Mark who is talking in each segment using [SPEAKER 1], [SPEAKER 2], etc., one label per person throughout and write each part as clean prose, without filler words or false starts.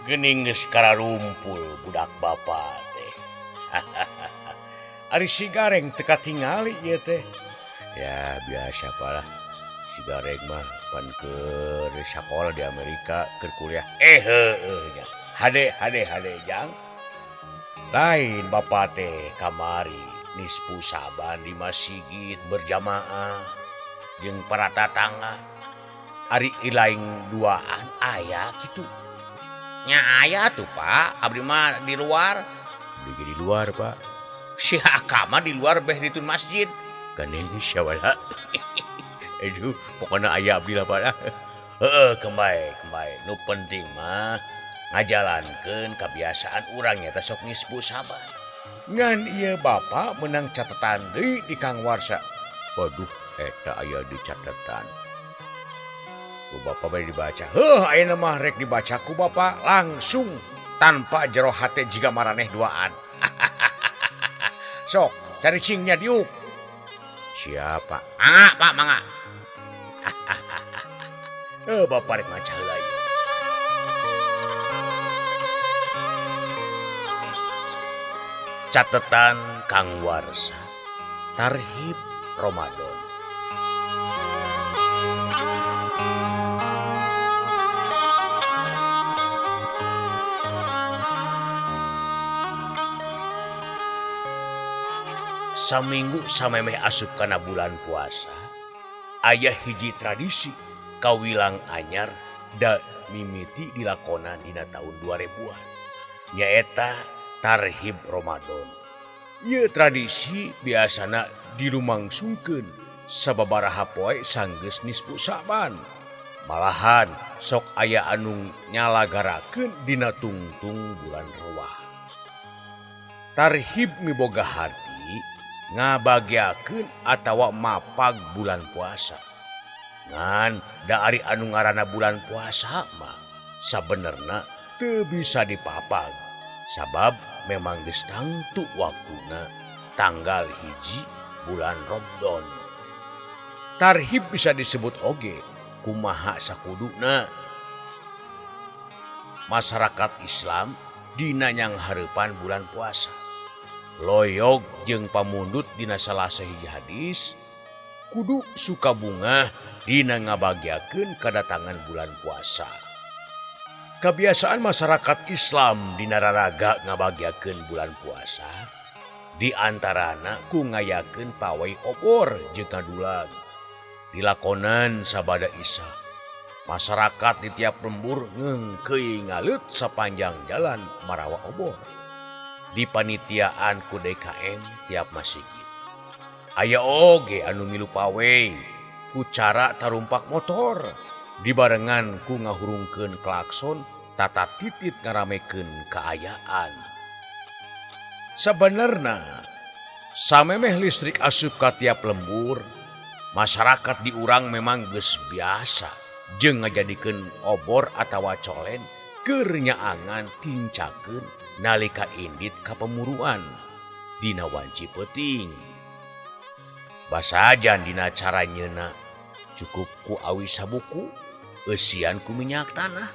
[SPEAKER 1] Geuning geus kararumpul budak bapa teh. Ari si Gareng teu katingali ieu teh. Ya biasa palah si Gareng mah pan keur sakola di Amerika keur kuliah. Heueuh nya. Hade hade hade jang. Lain bapa teh kamari nisfu Saban di masjid berjamaah jeung para tatangga. Ari ilaing duaan aya kitu. Nya aya tuh Pak, abdi mah di luar. Abdi di luar Pak. Si Aka mah di luar beh ditun masjid. Gandeng siapa. Aduh, pokoknya aya abdi lah Pak. Heeh, kembali, kembali. Nu penting mah ngajalankeun kebiasaan urang nyata sok nisfu Saban. Ngan ieu bapak menang catatan deui di Kang Warsa. Waduh, eta aya di catatan. Ku bapak bade dibaca. Heuh, ayeuna mah rek dibaca ku bapak langsung tanpa jero hate jiga maraneh duaan. Sok, cari cingnya diuk. Siapa? Mangga, Pak, mangga. Bapak rek maca heula ieu. Catatan Kang Warsa, Tarhib Ramadan. Saminggu samemeh asup kana bulan puasa, aya hiji tradisi kawilang anyar da mimiti dilakonan dina tahun 2000-an. Nyaeta Tarhib Ramadan. Ieu tradisi biasana dirumangsungkeun sababaraha poe sanggeus nisfu Sa'ban. Malahan sok aya anu nyalagarakeun dina tungtung bulan Rewah. Tarhib miboga harti ngabagiakeun atawa mapag bulan puasa. Ngan da ari anu ngaranna bulan puasa mah sabenerna teu bisa dipapag. Sabab memang geus tangtu waktuna tanggal 1 bulan Ramadan. Tarhib bisa disebut oge kumaha sakuduna. Masyarakat Islam dina nyanghareupan bulan puasa. Loyog jeung pamundut dina salah sahiji hadis kudu suka bungah dina ngabagiakeun kadatangan bulan puasa. Kebiasaan masyarakat Islam dina raraga ngabagiakeun bulan puasa di antarana ku ngayakeun pawai obor jeung ngadulag. Dilakonan sabada Isya. Masyarakat di tiap lembur ngeungkeuy ngaleut sapanjang jalan marawa obor. Dipanitiaan ku DKM tiap masjid. Aya oge anu milu pawai ku cara tarumpak motor dibarengan ku ngahurungkeun klakson tata titit ngaramekeun kaayaan. Sabenerna samemeh listrik asup ka tiap lembur, masyarakat di urang memang geus biasa jeung ngajadikeun obor atawa colen keur nyaangan tincakeun nalika indit ka pemuruan dina wanci peuting. Basajan dina cara nyeuna cukup ku awi sabuku, eusian ku minyak tanah,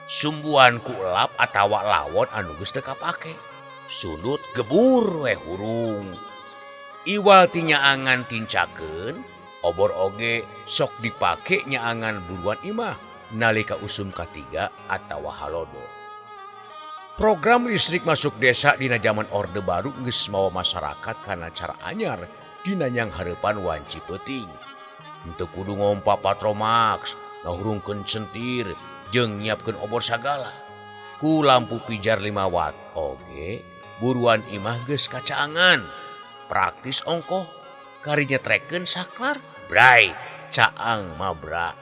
[SPEAKER 1] sumbuan ku elap atawa lawon anu geus teu kapake, sundut gebur we hurung. Iwal ti nyaangan tincakeun, obor oge sok dipake nyaangan buruan imah nalika usum katiga atawa halodo. Program listrik masuk desa dina zaman Orde Baru geus mawa masyarakat kana cara anyar dina nyanghareupan wanci peuting. Henteu kudu ngompa Patromax, ngahurungkeun sentir, jeung nyiapkeun obor sagala. Ku lampu pijar 5 watt oge, buruan imah geus kacaangan. Praktis ongkoh, kari nyetrekeun saklar, bray, caang mabra.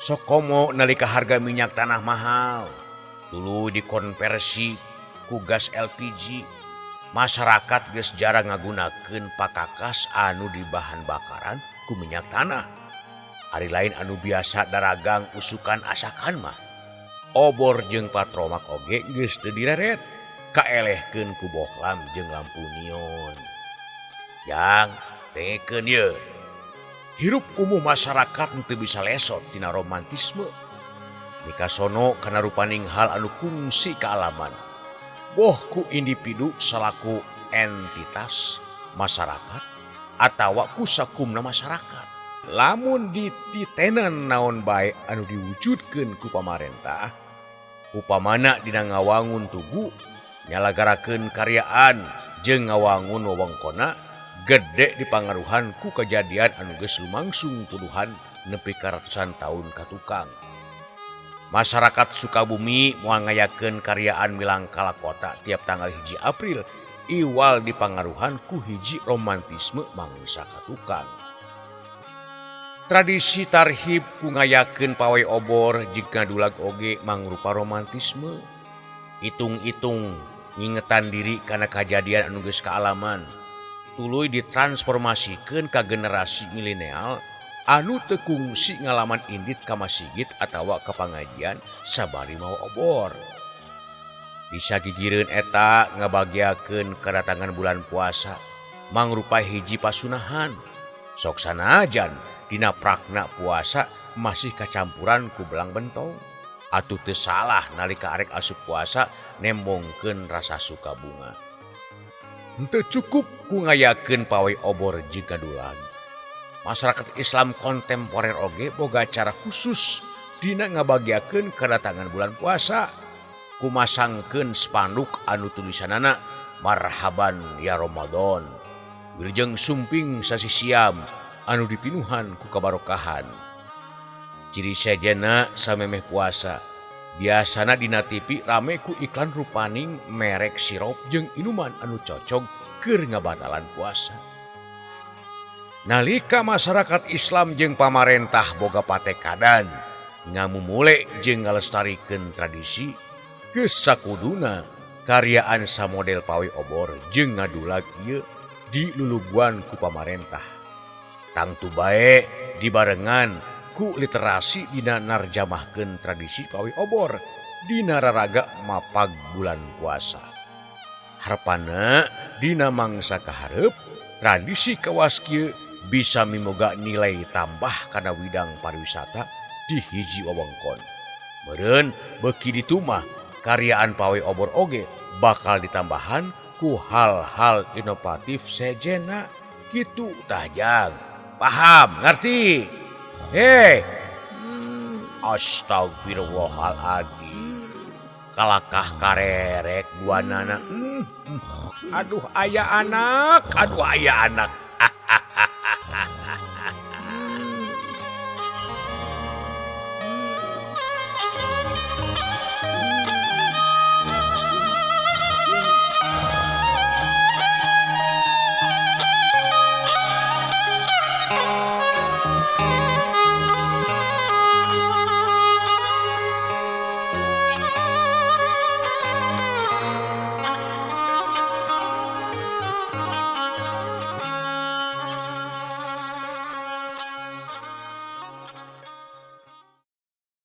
[SPEAKER 1] Sok komo nalika harga minyak tanah mahal, tuluy dikonversi ku gas LPG. Masyarakat geus jarang ngagunakeun pakakas anu di bahan bakaran ku minyak tanah. Ari lain anu biasa daragang usukan asakan mah. Obor jeung patromak oge geus teu direret, kaelehkeun ku bohlam jeung lampu neon. Yang dengekeun ieu. Hirup kumuh masyarakat teu bisa lesot tina romantisme. Mikasono kana rupaning hal anu kungsi kaalaman. Boh ku individu salaku entitas masyarakat atawa ku sakumna masyarakat. Lamun dititenan naon bae anu diwujudkeun ku pamarentah, upamana dina ngawangun tugu, nyalagarakeun karyaan jeung ngawangun wewengkonna gede dipangaruhan ku kejadian anu geus lumangsung puluhan nepi ka ratusan taun ka tukang. Masyarakat Sukabumi moal ngayakeun karyaan milangkala kota tiap tanggal 1 April iwal dipangaruhan ku hiji romantisme mangsa katukang. Tradisi tarhib ku ngayakeun pawai obor jeung ngadulag oge mangrupa romantisme. Itung-itung ngingetan diri kana kajadian anu geus kaalaman, tuluy ditransformasikeun ka generasi milenial anu teu kungsi ngalaman indit ka masigit atawa ka pangajian sabari mawa obor. Bisa gigireun eta ngabagiakeun kedatangan bulan puasa mangrupa hiji pasunahan. Sok sanajan dina prakna puasa masih kacampuran ku belang bentong. Atuh teu salah nalika arek asup puasa nembongkeun rasa suka bunga. Henteu cukup ku ngayakeun pawai obor jeung ngadulag. Masyarakat Islam kontemporer oge boga cara khusus dina ngabagiakeun kedatangan bulan puasa. Kumasangkeun spanduk anu tulisanana Marhaban ya Ramadan. Wilujeng sumping sasi siam anu dipinuhan ku kabarokahan. Ciri sejenna samemeh puasa biasana dina TV rame ku iklan rupaning merek sirup jeung inuman anu cocog keur ngabatalan puasa. Nalika masyarakat Islam jeung pamarentah boga patekadan ngamumule jeung ngalestarikeun tradisi geus sakuduna karyaan samodel pawai obor jeung ngadulag ieu diluluguan ku pamarentah. Tangtu bae dibarengan ku literasi dina narjamahkeun tradisi pawai obor dina raraga mapag bulan puasa. Harapana dina mangsa kaharep tradisi kawas kieu bisa mimoga nilai tambah kana widang pariwisata di hiji wewengkon. Meureun beuki ditu mah karyaan pawai obor oge bakal ditambahan ku hal-hal inovatif sejenna. Kitu tah jang. Paham, ngerti? Hei. Astagfirullahaladzim. Kalakah karerek dua nana. Aduh aya anak, aduh aya anak.